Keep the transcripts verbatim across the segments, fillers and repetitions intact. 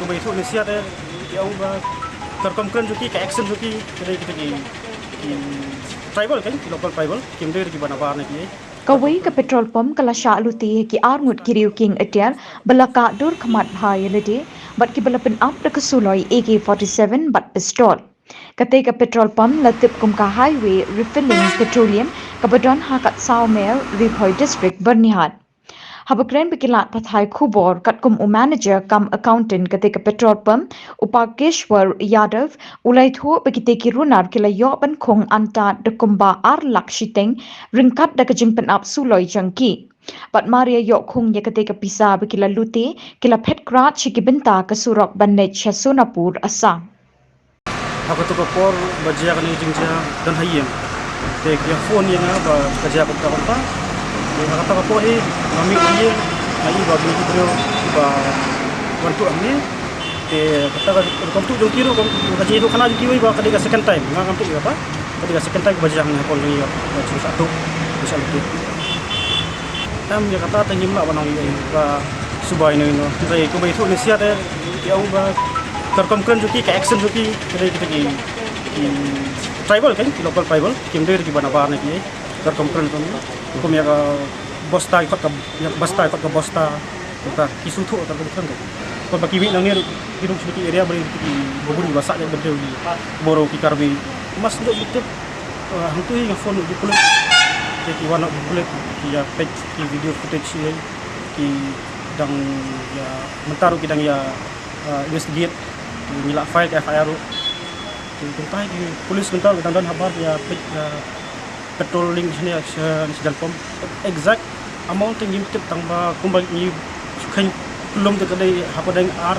Ba ithuh ne sia te ki ong ba ka rukom kren jong ki, ka action jong ki, ki dei kita ki, ki tribal kan, ki local tribal, kim dei ki ba nabar ne ki. Kawei ka petrol pump ka la shah lute ïa ki arngut ki riew kieng atiar ba la kah dur khmat bha ïa lade bad kiba la pynap da ka suloi A K forty-seven bad pistol. Kata ka petrol pump la tip kum ka Highway Refilling Petroleum kaba don ha Katsaw Mer, Ri Bhoi District, Byrnihat. Haba kren bad ki lad pathai khubor katkum u manager cum accountant kata ka petrol pump, u Parkeshwar Yadav, u la ïathuh ba kita ki runar ki la ïoh ban khung antad da kumba ar lak shiteng ryngkat da ka jingpynap suloi jong ki. Bad mar ïa ïoh khung ïa kata ka pisa ba ki la lute, ki la phet krad sha ki bynta ka surok ban leit sha Sonapur, Assam. Ha kato ka por ba jia kane ka jingjia don ha ïing. Te ki phone ïa nga ba ka jia kumta kumta. Te ha kata ka por hi nga mih ïing, nga ïohi ba ki briew ba wan tuh hangne. Te kata ka rukom tuh jong ki ruh, ka jingïathuhkhana jong kiwei ba ka dei ka second time. Nga ngam tip ïa kata. Ka dei ka second time ba jia hangne ha por jong ngi ba jia sha tuh, ba sha tuh. Em, ïa kata te ngim lah ban ong ïa ba suba ino ino. Hynrei kumba ithuh ne sia te ki ong ba ka rukom kren jong ki, ka action jong ki, ka dei kita ki, ki tribal kan, ki local tribal, kim dei ki ba nabar ne ki. Ka rukom kren jong ki. Kum ïa ka bosta, ïa ka bosta, ïa ka bosta. Ka ki sngewthuh ka rukom kren jong ki. Kumba ki mih nangne ruh, ki rung sha ki area ba dei ki ba bun ba sah ïa ba dei ki Boro, ki Karbi. Mas dei ki tip. Eh, hangtu hi nga phone ki pulit. Te ki wan ki pulit, ki ïa peit ki video footage hi, ki dang ïa, mynta ruh ki dang ïa, eh, investigate, ngi la file ka F I R ruh. Ki mynta ki pulit mynta ruh ki dang don habar ïa peit, eh, petrol link shane, sha, sha Jalpom. Exact amount te ngim tip tang ba kumba ngi shu kheiñ lum te ka dei hapdeng ar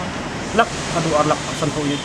lak haduh ar lak sanphew ïa.